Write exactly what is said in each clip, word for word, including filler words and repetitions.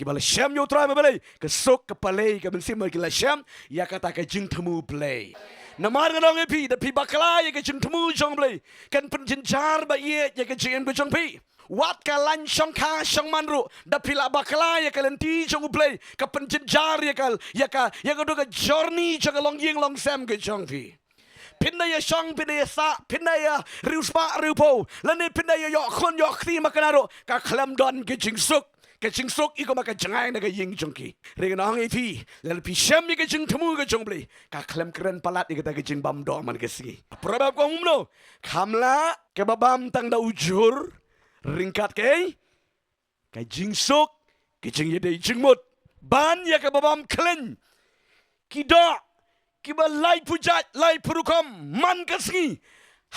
Kiba la shem ïa U Trai ba Blei, ka suk ka pale ka mynsiem ki la shem ïa kata ka jingthmu Blei. Namar ngan ong ïa phi, da phi bakla ïa ka jingthmu jong Blei, kan pynjynjar ba ïeit ïa ka jingim ka jong phi. Wat ka lain shongkha shongman ruh, da phi la bakla ïa ka lynti jong U Blei, ka pynjynjar ïa ka, ïa ka, ïa ka dei ka journey jong ka longïing longsem ka jong phi. Phin da ïa shong, phin da ïa sah, phin da ïa riewspah riewphew, lane phin da ïa ïoh khun ïoh kti ma ka na ruh, ka khlem don ka jingsuk. Ka jingsuk i kumba ka jngai na ka ïing jong ki. Hynrei ngan ong ïa phi, lada phi shem ïa ka jingthmu ka jong U Blei, ka khlem kren palat ïa kata ka jingbam doh man ka sngi. Proverb ka ong kumno? Kham lah kaba bam tang da u jhur, ryngkat ka, ka jingsuk, ka jingïadei jingmut. Ban ïa kaba bam khleiñ, ki doh kiba laiphew jait, laiphew rukom man ka sngi,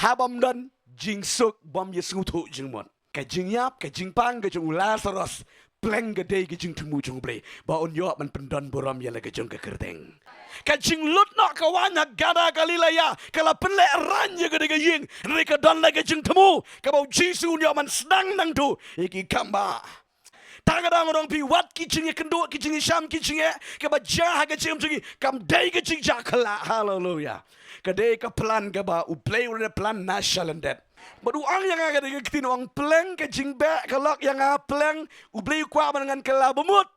ha bym don jingsuk, bym ïa sngewthuh jingmut. Ka jingïap, ka jingpang ka jong u Lasaros, pleng ka dei ka jingthmu jong U Blei ba un ïoh ban pyndon burom ïa la ka jong ka kyrteng. Ka jinglut noh ka waiñ ha Gadar Galilea ka la pynlehrain ïa ka dei ka ïing, hynrei ka don la ka jingthmu kaba U Jisu un ïoh ban sdang nangtu ïa ki kambah. Tang ka daw ngan ong ïa phi, wat ki jingïakynduh, ki jingïasham, ki jingeh kiba jia ha ka jingim jong ngi, kam dei ka jingjia kylla. Haleluya. Ka dei ka plan kaba U Blei u la plan na shalyndet. Bad u ong ïa nga, ka dei ka ktien, u ong, pleng ka jingbeh ka lok ïa nga, pleng U Blei u kwah ban ngan kylla bamut.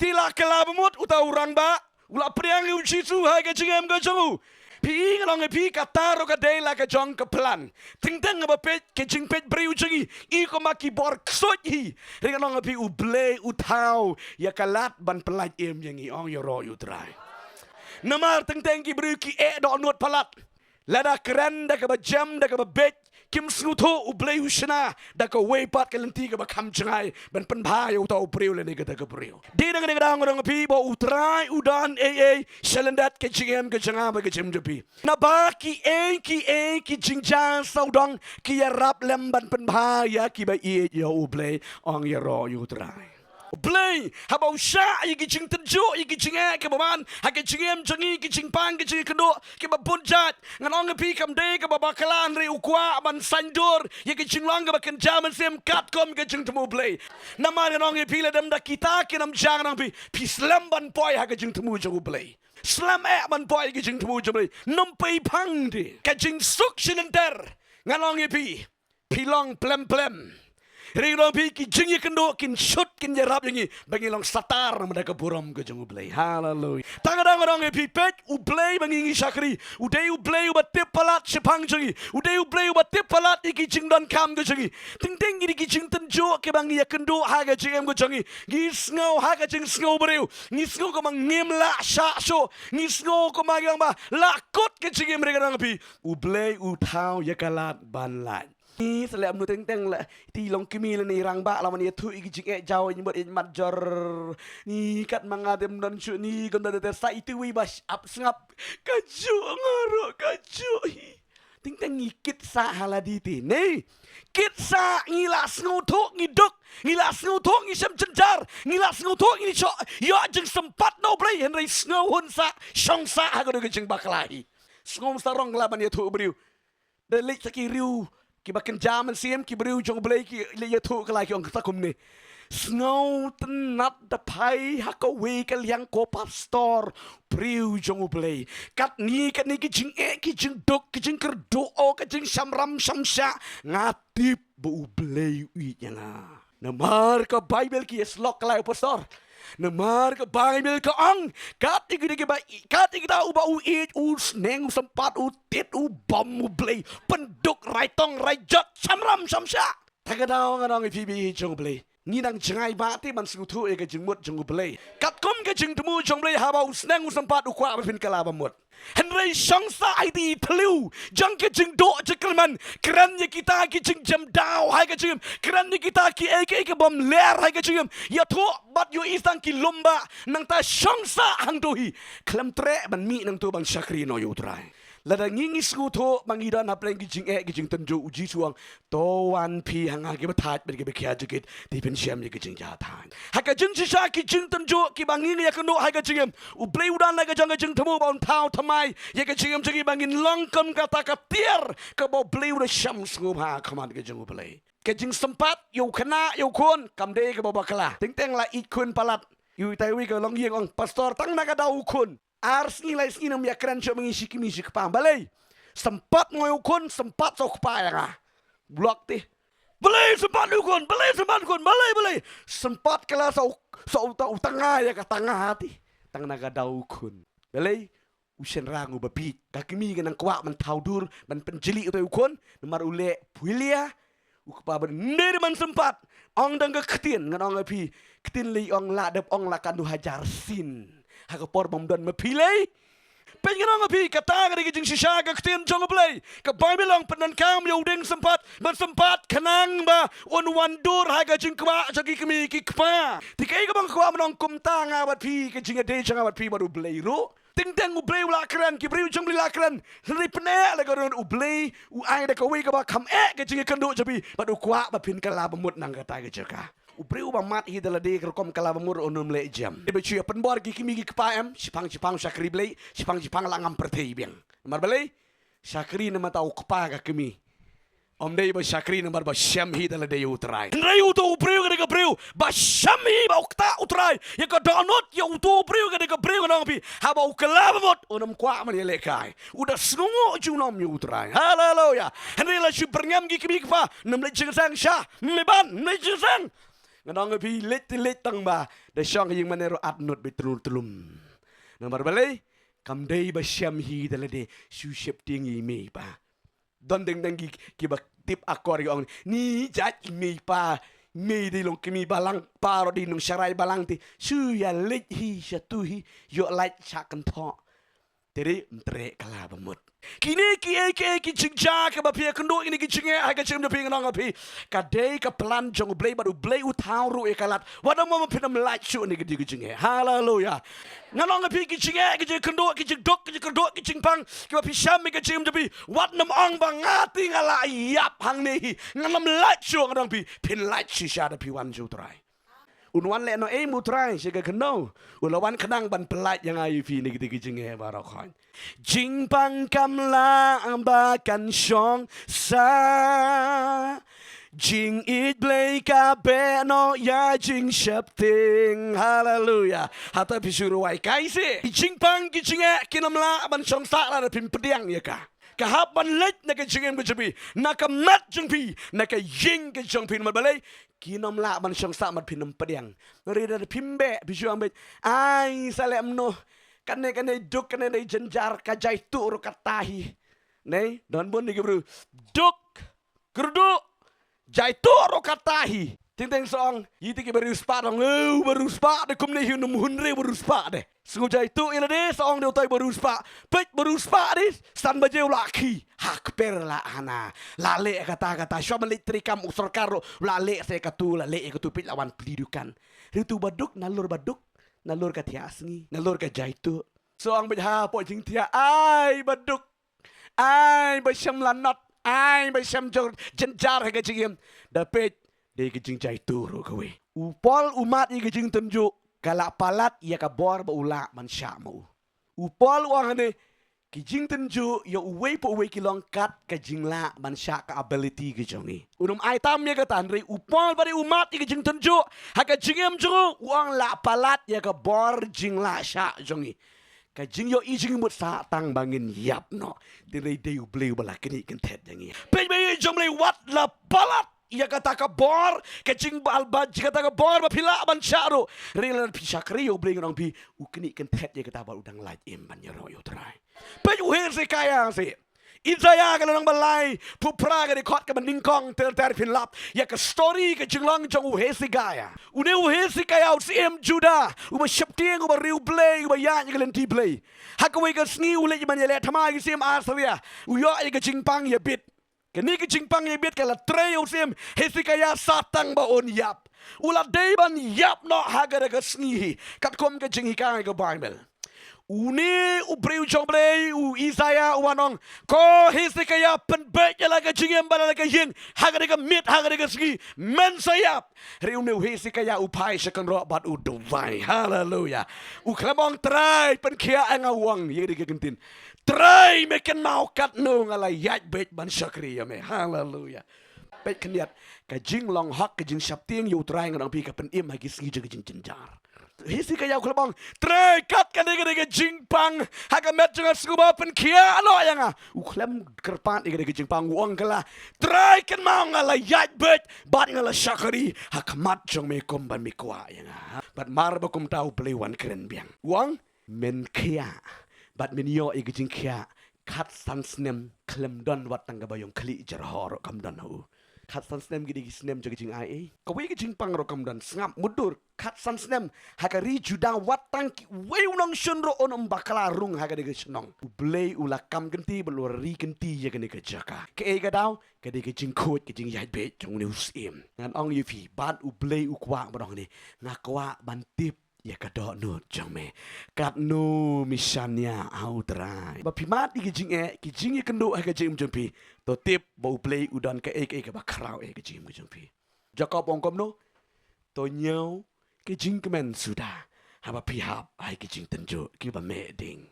Te la kylla bamut, uta u rangbah u la pdiang ïa U Jisu ha ka jingim ka jong u. Phi i, ngan ong ïa phi, kata ruh ka dei la ka jong ka plan. Teng teng haba peit ka jingpeit briew jong ngi, i kumba ki bor ksuid hi. Hynrei ngan ong ïa phi, U Blei u thaw ïa ka lad ban pyllait im ïa ngi, ong ïaroh ïa U Trai. Namar teng teng ki briew ki eh dohnud palat. Lada kren da kaba jem, da kaba beit, kim sngewthuh, U Blei u shna da kawei pat ka lynti kaba kham jngai ban pynbha ïa uta u briew lane kata ka briew. Dei na kane ka daw ngan ong ïa phi ba U Trai u don ei ei shalyndet ka jingim ka jong nga bad ka jingim jong phi. Naba kiei kiei ki jingjia sawdong ki ïarap lem ban pynbha ïa kiba ïeit ïa U Blei, ong ïaroh ïa U Trai. U Blei haba u shah ïa ki jingtynjuh, ïa ki jingeh kiba man ha ka jingim jong ngi, ki jingpang, ki jingïakynduh kiba bun jait, ngan ong ïa phi, kam dei kaba bakla, hynrei u kwah ban saiñdur ïa ka jinglong kaba kynja mynsiem katkum ka jingthmu Blei. Namar ngan ong ïa phi, lada ym da kita ki nam jia, ngan ong ïa phi, phi slem ban poi ha ka jingthmu jong U Blei. Slem eh ban poi ha ka jingthmu jong U Blei. Nym pei phang de. Ka jingsuk shilynter, ngan ong ïa phi, phi long plem plem. Hynrei ngan ong ïa phi, ki jingïakynduh kin shut, kin ïarap ïa ngi ba ngin long satar namar ka burom ka jong U Blei. Haleluya. Tang ka daw ngan ong ïa phi, peit, U Blei ba ngi ngi shakri, u dei U Blei uba tip palat shaphang jong ngi. U dei U Blei uba tip palat ïa ki jingdonkam ka jong ngi. Teng teng ki dei ki jingtynjuh kiba ngi ïakynduh ha ka jingim ka jong ngi. Ngi sngew ha ka jingsngew briew, ngi sngew kumba ngim lah shah shuh. Ngi sngew kumba ngi ong ba la kut ka jingim, hynrei ngan ong ïa phi, U Blei u thaw ïa ka lad ban lait. Ni sa leh kumno teng teng la, te i longkmie lane i rangbah la man ïathuh ïa ki jingeh jaw, ïa mut ïa mat jor. Ni kat ma nga dem don shuh, ni kam don te sa ïa te wei ba ap sngap. Ka juh nga ruh, ka juh hi. Teng teng ngi kit sah ha lade te, ne? Kit sah, ngi la sngewthuh ngi duk, ngi la sngewthuh ngi shem jynjar, ngi la sngewthuh ngi shoh ïoh jingsympat na U Blei, hynrei sngewhun sah, shong sah ha ka dei ka jingbakla hi. Sngewsarong la ban ïathuh briew. Da leit sa ki riew kiba kynja mynsiem, ki briew jong U Blei, ki leit ïathuh kylla, ki ong kata kumne: Sngewtynnat, da phai ha kawei ka liang ko pastor, briew jong U Blei. Katne katne ki jingeh, ki jingduk, ki jingkyrduh, o ka jingshamram shamshah, nga tip ba U Blei u ïeit ïa nga. Namar ka Baibl, ki ïasyllok kylla, pastor. Namar ka Baibl ka ong, kat ïa kita kiba, kat ïa kita uba u ïeit, u sneng, u sympat, u tied, u bam U Blei, pynduk, rai tong, rai jot, shamram shamshah. Tang ka daw ngan ong ïa phi, phi jong U Blei, ngi dang jngai bha te ban sngewthuh ïa ka jingmut jong U Blei. Katkum ka jingthmu jong U Blei, haba u sneng u sympat, u kwah ba phin kylla bamut. Hynrei shong sah ha i thliew jong ka jingduh jingkyrmen. Kren ïa kita ki jingjem daw ha ka jingim. Kren ïa kita kiei kiei ki bym ler ha ka jingim. Ïathuh bad ïohi tang ki lum bah. Nangta shong sah hangto hi. Khlem treh ban mih nangto ban shakri noh ïa U Trai. Lada ngi ngi sngewthuh ba ngi don ha pleng ki jingeh, ki jingtynjuh, U Jisu u ong, to wan phi ha nga kiba thait bad kiba khia jingkit, te phin shem ïa ki jingjia thait. Ha ka jingshisha, ki jingtynjuh kiba ngi ngi ïakynduh ha ka jingim, U Blei u don la ka jong ka jingthmu ba un thaw thymmai ïa ka jingim jong ngi ba ngin long kum kata ka tiar kaba U Blei u da sham sngewbha ha khmat ka jong U Blei. Ka jingsympat ïa u khynnah ïa u khun kam dei kaba bakla. Teng teng la ïeit khun palat. Ïa utai uwei ka longïing ong, "Pastor, tang na ka daw u khun, ar sngi lai sngi nym ïakren shuh ma ngi shi kmie shi kpa." Balei? Sympat nga ïa u khun, sympat sa u kpa ïa nga. Block te. Balei sympat u khun, balei sympat u khun, balei, balei? Sympat ka la sa u, sa u ta-, u tanga ïa ka tanga te. Tang na ka daw u khun. Balei? U shynrang uba bieit. Ka kmie ka nang kwah ban thaw dur, ban pynjylli utai u khun, namar u leh phuilia. U kpa ban, ym dei ban sympat. Ong dang ka ktien, ngan ong ïa phi, ktien lei ong la dep ong la katno hajar sien. Ha ka por bym don ma phi lei. Peit ngan ong ïa phi, kata ka dei ka jingshisha ka ktien jong U Blei. Ka Baibl ong pyndonkam ïa u dieng sympat, ban sympat khnang ba un wan dur ha ka jingkwah jong ki kmie ki kpa. Te kaei kaba nga kwah ban ong kumta nga bad phi, ka jingïadei jong nga bad phi bad U Blei ruh. Teng teng U Blei u la kren, ki briew jong U Blei la kren. Hynrei pyneh la ka run U Blei, u ai da kawei kaba kham eh ka jingïakynduh jong phi, bad u kwah ba phin kylla bamut na kata ka jaka. U briew uba mad hi da lade ka rukom kylla bamut un ym leh jam. Te ba shu ïa pynbor ki kmie ki kpa em, shiphang shiphang shakri Blei, shiphang shiphang la ngam pyrthei biang. Namar balei? Shakri namar ta u kpa ka kmie. Ym dei ba shakri namar ba shem hi da lade ïa U Trai. Hynrei uto u briew ka dei ka briew ba shem hi ba u ktah U Trai. Ïa ka dohnud ïa uto u briew ka dei ka briew, ngan ong ïa phi, haba u kylla bamut un ym kwah ban ïalehkai. U da sngewnguh junom ïa U Trai. Haleluya. Hynrei la shu byrngem ki kmie ki kpa, nym leit jingïaseng sha, ym ban, nym leit jingïaseng. Ngan ong ïa phi, leit te leit tang ba da shong ha ïing mane ruh at nud beit tylur tylum. Namar balei? Kam dei ba shem hi da lade, shu sheptieng ïa i mei i pa. Don dang dang ki, kiba tip akor ki ong, ni jait i mei i pa, mei dei long kmie balang, pa ruh dei nongsharai balang te. Shu ïa leit hi, sha tu hi, ïoh lait sha kynthoh. Te dei ym treh kylla bamut. Kine kiei kiei ki jingjia kiba phi ïakynduh, kine ki jingeh ha ka jingim jong phi, ngan ong ïa phi, ka dei ka plan jong U Blei bad U Blei u thaw ruh ïa ka lad. Wat ym mo phin ym lait shuh na kine ki jingeh. Haleluya. Ngan ong ïa phi, ki jingeh, ki jingkynduh, ki jingduk, ki jingkyrduh, ki jingpang kiba phi shem ha ka jingim jong phi, wat nym ong ba nga te nga la ïap hangne hi, ngan ym lait shuh, ngan ong ïa phi, phin lait shisha da phi wan sha U Trai. Un wan leh noh ei ma U Trai sha ka khyndew? U la wan khnang ban pyllait ïa nga ïa phi na kita ki jingeh baroh khoit. Jingpang kam lah ba kan shong sah. Jingïeit Blei ka beh noh ïa jingsheptieng. Haleluya. Hato phi shu rwai kai seh? Ki jingpang ki jingeh kin ym lah ban shong sah lada phim pdiang ïa ka. Ka hap ban leit na ka jingim ka jong phi, na ka met jong phi, na ka ïing ka jong phi, namar balei? Kin ym lah ban shong sah mat phin ym pdiang. Hynrei lada phim beh, phi shu ong beit, ai sa leh kumno, kane kane duk, kane dei jynjar, ka jaituh ruh kata hi. Nei, don bun ne ki briew duk, kyrduh, jaituh ruh kata hi. Teng teng sa ong, ïa kita kiba riewspah, ong, eh, u ba riewspah dei kumne hi, u nym hun re u ba riewspah dei. Sngew jaituh ïa lade, sa ong dei utai ba riewspah. Peit ba riewspah dei, san baje u la khie. Ha kper la hana. La leh kata kata. Shuwa ban leit treikam u sorkar ruh, la leh se katu, la leh katu, peit la wan plie dukan. Hynrei uto ba duk, nalor ba duk, nalor ka thiah sngi, nalor ka jaituh. Sa ong beit hapoh jingthiah, ai ba duk. Ai ba shem lanot, ai ba shem jor, jynjar ha ka jingim. Da peit, dei ka jingjaituh ruh kawei. U Paul u mad ïa ka jingtynjuh, ka la palat ïa ka bor ba u lah ban shah ma u. U Paul u ong hangne, ka jingtynjuh ïa uwei pa uwei ki long kat ka jinglah ban shah, ka ability ka jong ngi. Un ym ai tam ïa kata, hynrei u Paul ba dei u mad ïa ka jingtynjuh ha ka jingim jong u, u ong la palat ïa ka bor jinglah shah jong ngi. Ka jingïohi jong ngi mut sa tang ba ngin ïap noh. Te hynrei dei U Blei uba la knieh kynthet ïa ngi. Peit ba ïeit jong U Blei, wat la palat ïa kata ka bor, ka jingbha ba, kata ka bor ba phi lah ban shah ruh. Hynrei lada phi shakri ïa U Blei, ngan ong ïa phi, u knieh kynthet ïa kata bad u dang lait im ban ïaroh ïa U Trai. Peit u Hesekiah seh. Isaïah ka lynnong ba lai, phew phra, ka dkhot kaba nyngkong ter ter, phin lap ïa ka story, ka jinglong jong u Hesekiah. Une u Hesekiah u syiem Judah, uba sheptieng, uba riewblei, uba ïaid ïa ka lynti Blei. Ha kawei ka sngi u leit ban ïaleh thma ïa ka syiem Assyria. U ïoh ïa ka jingpang ïabit. Kane ka jingpang ïabit ka la trei ïa u syiem Hesekiah sa tang ba un ïap. U la dei ban ïap noh ha kata ka sngi hi, katkum ka jinghikai ka Baibl. Une u briew jong U Blei, u Isaïah u wan ong, ko Hesekiah, pynbeit ïa la ka jingim bad la ka ïing ha kata ka miet, ha kata ka sngi, men sa ïap. Hynrei une u Hesekiah u phai sha kynroh bad u duwai. Haleluya. U khlem ong, Trai, pynkhiah ïa nga, u ong ïa kane ka ktien, Trai, me kynmaw katno nga la ïaid beit ban shakri ïa me. Haleluya. Peit khyndiat, ka jinglong hok, ka jingsheptieng ïa U Trai, ngan ong ïa phi, ka pynim ha ki sngi jong ka jingjynjar. Hesekiah u khlem ong, Trai, kat kane ka dei ka jingpang ha ka met jong nga, sngewbha pynkhiah noh ïa nga. U khlem kyrpad ïa kane ka jingpang, u ong ka la, Trai, kynmaw nga la ïaid beit bad nga la shakri ha khmat jong me kum ban me kwah ïa nga. Bad mar ba kumta U Blei u wan kren biang. U ong, men khiah bad men ïoh ïa ka jingkhiah. Khatsan snem khlem don, wat tang kaba ïong khlieh jyrhoh ruh kam don ha u. Khatsan snem ki dei ki snem jong ka jingai ei. Kawei ka jingpang ruh kam don, sngap, mutdur. Khatsan snem ha ka ri Judah, wat tang kiwei u nongshun ruh un ym bakla rung ha kane ka shnong. U Blei u la kam kynti bad u la ri kynti ïa kane ka jaka. Kaei ka daw? Ka dei ka jingkhuid, ka jingïaid beit jong une u syiem. Ngan ong ïa phi, bad U Blei u kwah ban ong ne, nga kwah ban tip ïa ka dohnud jong me. Katno me shaniah ha U Trai. Ba phi mad ïa ki jingeh, ki jingïakynduh ha ka jingim jong phi, to tip ba U Blei u don kaei kaei kaba khraw ha ka jingim ka jong phi. Jakob ong kumno? To ñiew ki jingkmen suda haba phi hap ha ki jingtynjuh kiba meh ding.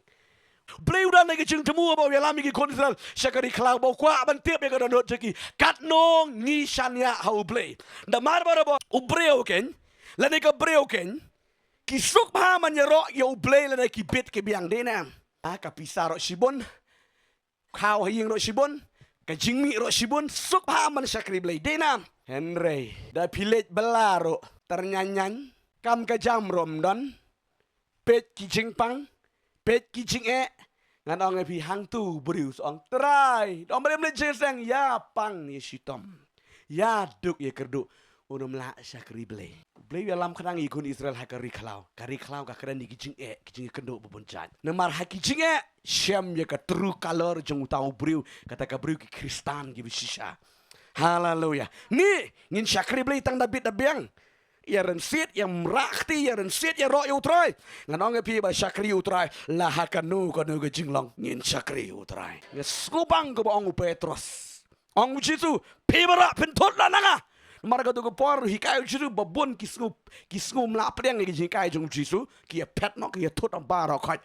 U Blei u don ha ka jingthmu haba u ïalam ïa ki khun Israel sha ka ri khlaw, ba u kwah ban tip ïa ka dohnud jong ki. Katno ngi shaniah ha U Blei. Namar ba, ba u briew keiñ, lane ka briew keiñ, ki suk bha ban ïaroh ïa U Blei lane ki bit ki biang, dei ne em? Ah, ka pisa ruh shibun, khaw ha ïing ruh shibun, ka jingmih ruh shibun, suk bha ban shakri Blei, dei ne em? Hynrei da phi leit bylla ruh, tyrñañ ñañ, kam ka jam ruh ym don, peit ki jingpang, peit ki jingeh. Ngan ong ïa phi, hangtu u briew sa ong, Trai, da ym leit jingïaseng, ïa pang ïa shitom, ïa duk ïa kyrduh, un ym lah shakri Blei. Blei u ïalam khnang ïa ki khun Israel ha ka ri khlaw. Ka ri khlaw ka kren ïa ki jingeh, ki jingïakynduh ba bun jait. Namar ha ki jingeh shem ïa ka true color jong uta u briew, kata ka briew ki Khristan kiba shisha. Haleluya. Ngi, ngin shakri Blei tang da bit da biang. Ïa rynsied, ïa mrah kti, ïa rynsied, ïaroh ïa U Trai. Ngan ong ïa phi ba shakri U Trai la ha kano kano ka jinglong, ngin shakri U Trai. Nga sngewbang kaba ong u Petros. Ong u Jisu, phi baroh phin thut noh na nga. Namar kato ka por hikai u Jisu ba bun ki sngew, ki sngew mlah pdiang ïa ki jinghikai jong u Jisu, ki ïa phet noh, ki ïa thut noh baroh khoit.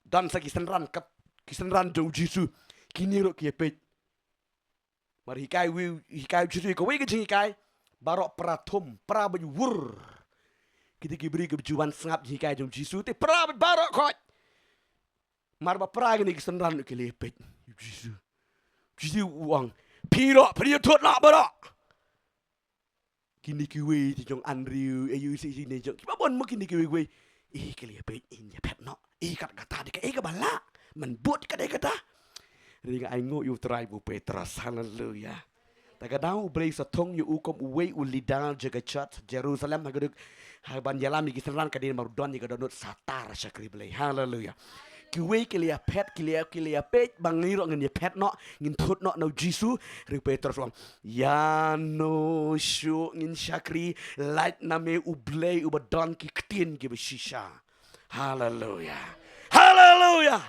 Don sa ki synran, kat ki synran jong u Jisu, kine ruh ki ïa peit. Mar hikai u, hikai u Jisu kawei ka jinghikai, baroh pra thum, pra beit wur. Kita ki briew kiba ju wan sngap jinghikai jong u Jisu, te pra beit baroh khoit. Mar ba pra kine ki synran ki la ïa peit ïa u Jisu. U Jisu u ong, phi ruh phin ïa thut noh baroh. Kine kiwei te jong Andrew, eh, ïa u, ïa u, ïa u, ïa u, kiba bun mo kine kiwei kiwei. Eh, ki la ïa peit, eh, ïa phet noh. Eh, kat kata dei kaei kaba lah. Man bud ka dei kata. Ring ai nguh ïa U Trai bad u Petros. Haleluya. Ta ka daw U Blei sa thung ïa u kum uwei u leader jong ka church Jerusalem, ha ka dei, ha ban ïalam ïa ki synran, ka dei namar u don ïa ka dohnud sa tar shakri Blei. Haleluya. Kiwei ki la ïa phet, ki la ïa, ki la ïa peit, ba ngi ruh ngin ïa phet noh, ngin thut noh na u Jisu. Ring Petros u ong, ïano shuh ngin shakri, lait na me U Blei uba don ki ktien kiba shisha. Haleluya. Haleluya.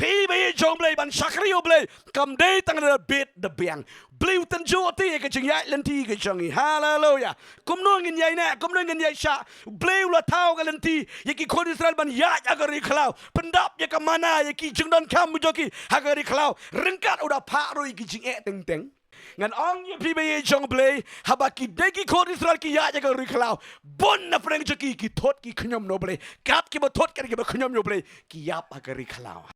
Phi ba ïeit jong U Blei, ban shakri U Blei kam dei tang da bit da biang. Blei u tynjuh te ïa ka jingïaid lynti ka jong ngi. Haleluya. Kumno ngin ïaineh, kumno ngin ïaishah? Blei u la thaw ka lynti ïa ki khun Israel ban ïaid ha ka ri khlaw, pyndap ïa ka manna, ïa ki jingdonkam jong ki ha ka ri khlaw. Ryngkat u da phah ruh ïa ki jingeh teng teng. Ngan ong ïa phi ba ïeit jong U Blei, haba ki dei ki khun Israel ki ïaid ha ka ri khlaw, bun na pdeng jong ki, ki thut ki khñium na U Blei. Kat kiba thut, kat kiba khñium na U Blei, ki ïap ha ka ri khlaw.